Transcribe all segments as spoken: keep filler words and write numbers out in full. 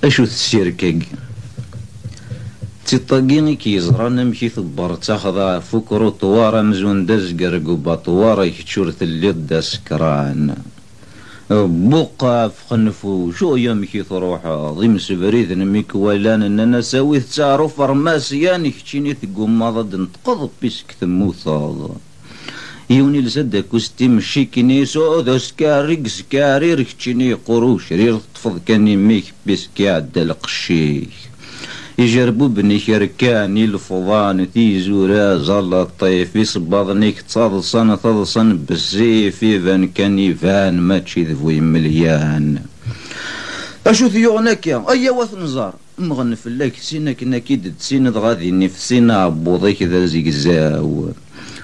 Acu tessirk-agi? D tiṭ-agi i k-yeẓran amek i tebberttaxeḍ ɣef ukruṭwar amzun d azger deg ubaṭwar, kečč ur telliḍ d asekran. Buqqa ɣef xenfuc, uy amek i truḥeḍ, imsebriden mi k-walan nnan-as awi-t ar ufermasyan, keččini teggummaḍ ad d-tneṭqeḍ, pisk temmuteḍ. Yiwen ilsa-d akustim ccikni, suɛud askarrig skarir, keččini yeqqur ucrir, teṭṭfeḍ kan imi-k, pisk iɛedda lqecc-ik. Ijerbuben-ik rkan, ilefḍan, tizura, ẓalaṭif, isebbaḍen-ik ttaḍsan taḍsa n bessif, iban kan iban, mačči d bu imelyan. Acu t-yuɣen akka? Ayaw ad t-nẓer. Mmɣen fell-ak sin akken ad k-id-ttinen, dɣa din ifsin aɛebbuḍ-ik d azegzaw.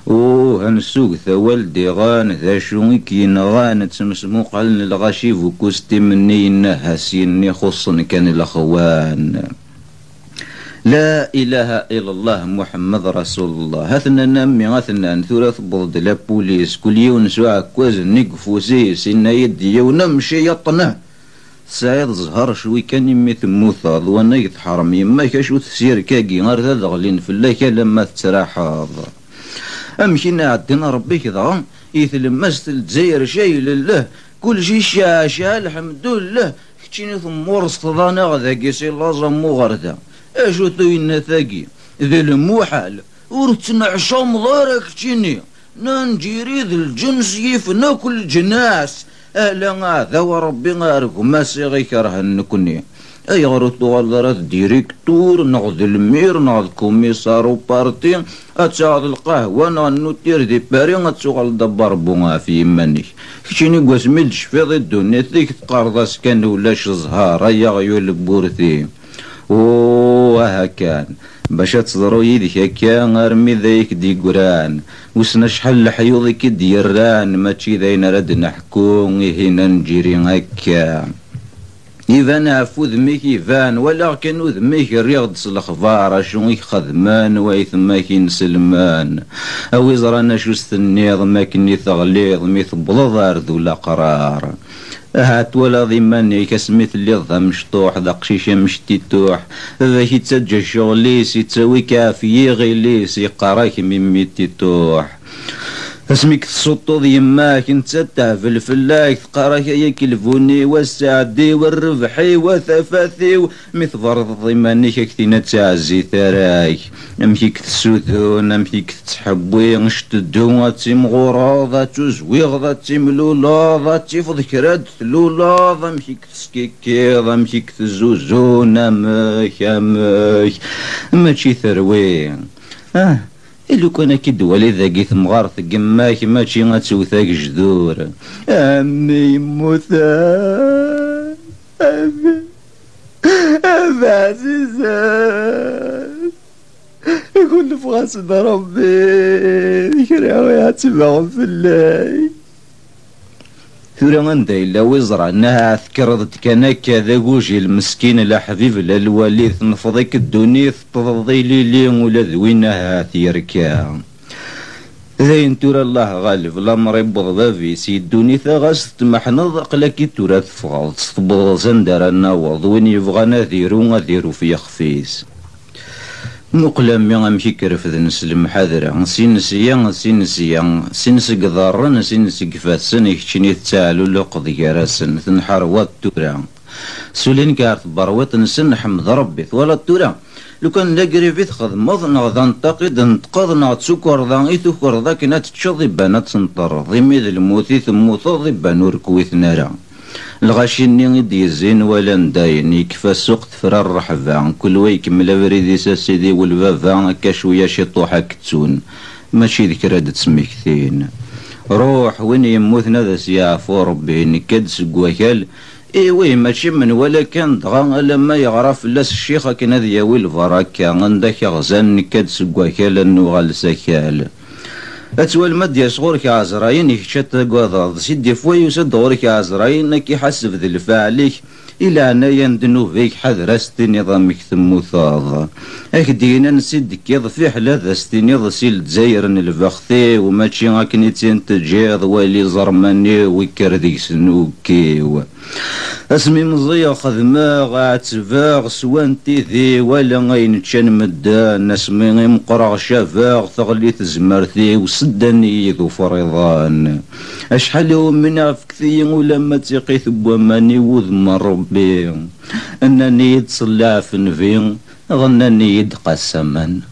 Uh, ansug tawal diɣen, d acu i k-yenɣan? Ttmesmuqalen lɣaci bu kustim-nni, yenna-as yenni xuṣṣen kan lexwan. La ilaha illallah Muḥemmed Rasulullah. Atnan a mmi, atnan, tura tewweḍ-d la police, kul yiwen s uɛekkaz-nni deg ufus-is, yenna-yi-d yiwen amciyaṭ-neh. Tesɛiḍ zzher cwi kan imi temmuteḍ, wanag teḥrem yemma-k, acu tessirk-agi, ar d ad ɣlin fell-ak alamma tettraḥeḍ. Amek i nɛeddin Rebbi-k dɣa i tlemmast n Lezzayer, cay lelleh, kullec icceɛceɛ, lḥemdullah, keččini temmurseḍ anaɣ dagi si laẓ am uɣerda. Acu tuyennat-agi? D lmuḥal, ur tettneḥcameḍ ara keččini. Nanǧiri d lǧens yifen akk leǧnas, ala aɛdaw Rebbi ar gma-s i ɣ-ikerhen nekni. Ayɣer ur tuɣaleḍ ara d diriktur neɣ d lmir neɣ d kumiṣar uparti, ad taɣeḍ lqahwa neɣ nnutir di Paris, ad tuɣaleḍ d abarbu ɣef yiman-ik? Keččini deg wasmi d-tecfiḍ i ddunit-ik teqqareḍ-as kan ulac zzher, ay aɣyul n wurti. Uh, aha kan, bac ad teḍru yid-k akka, armi d ay k-d-yeggran. Wissen acḥal leḥyuḍ i k-id-yerran, mačči d ayen ara d-neḥku, ihi nanǧiri akka. Iban ɣef udem-ik, iban, walaɣ kan udem-ik, rriɣ-d s lexbar, acu i k-xedmen waytma-k inselmen. A wi ẓran acu s-tenniḍ, makken i teɣliḍ, mi tewwḍeḍ ar d ulaqrar. Ahat twalaḍ iman-ik asmi telliḍ d amecṭuḥ, d aqcic amectituḥ, baba-k ittaǧǧa ccɣel-is, ittawi-k ɣef yiɣil-is, yeqqar-ak mimmi tituḥ. Asmi k-tessuṭṭuḍ yemma-k, nettat tehbel fell-ak, teqqar-ak ay akelbun-iw, a sseɛd-iw, a rrbeḥ-iw, a tafat-iw. Mi tberrdeḍ iman-ik, a k-tina d taɛezzit ara-k. Amek i k-tessudun, amek i k-tettḥewwi, cteddu ad timɣureḍ, ad tuzwiɣeḍ, ad timluleḍ, ad tifeḍ kra d-tluleḍ, amek i k-teskikkiḍ, amek i k-tezzuzun, amek, amek, mačči terwi. Ah, i lukan ad k-id-twali dagi temɣart n yemma-k, mačči ad tewwet agejdur. A mmi yemmuten, a mmi, a mmi ɛzizen. Kullefɣ-asen Rebbi, kra iɛettbeɣ fell-ak. Tura anda yella wi ẓran, ahat tekkreḍ-d kan akka d agujil meskin, la ḥbib la lwali, tenfeḍ-ik ddunit, teṭṭḍeḍ ilili, ula d win ahat yerka. Dayen tura Allah ɣaleb, lamer iwweḍ bab-is, i ddunit a ɣas tetmeḥneḍ, aql-ak-id tura teffɣeḍ, tewwḍeḍ s anda ara naweḍ, win yebɣan ad iru, ad iru f yixef-is. Muqel a mmi amek i k-refden s lemḥadra, sin sya, sin sya, sin seg iḍarren, sin seg ifassen, i keččini tettaɛluluqeḍ gar-asen, tenḥerwaḍ tura. Sulin-k ɣer tberwiḍt-nsen, ḥmed Rebbi, twalaḍ tura? Lukan d agrib i txedmeḍ, neɣ d anṭaq i d-tneṭqeḍ, neɣ d tukerḍa i tukerḍ akken ad teččeḍ, iban ad tenṭerreḍ, imi d lmut i temmuteḍ, iban ur k-witen ara. Lɣaci-nni i d-yezzin walan dayen, yekfa ssuq tefra rreḥba, kul wa ikemmel abrid-is a sidi u lbaba, akka cwiya ciṭuḥ ad k-ttun, mačči d kra d-ttmektin. Ruḥ, win yemmuten ad as-yeɛfu Rebbi, nekka-d seg wakal, iwih, mačči menwala kan, dɣa alamma yeɣra fell-as ccix akken ad yawi lbaraka, anda k-ɣzan, nekka-d seg wakal, ad nuɣal s akal. Ad twalem ad d-yas ɣur-k Ɛezrayen, kečč ad tagadeḍ. Si ddif wa yusa-d ɣur-k Ɛezrayen, ad k-iḥaseb d lfeɛl-ik, i leɛnaya n ddnub-ik, ḥader ad s-tiniḍ amek temmuteḍ. Ad k-d-yini ansi d-tekkiḍ, fiḥel ad as-tiniḍ si Lezzayer n lbext-iw, mačči akken i tt-in-teǧǧiḍ, wali iẓerman-iw, ikker deg-sen ukkiw. Asmi meẓẓiyeɣ xedmeɣ, ɛettbeɣ, swan tidi, wala ayen ččan medden. Asmi i meqqreɣ cabeɣ, teɣli tezmert-iw, seddan-iyi-d ufriḍen. Acḥal i umneɣ, fket-iyi ulamma d tiqit n waman i wudem n Ṛebbi. Nnan-iyi-d ṣelleɛ ɣef nnbi, ɣennan-iyi-d qassaman.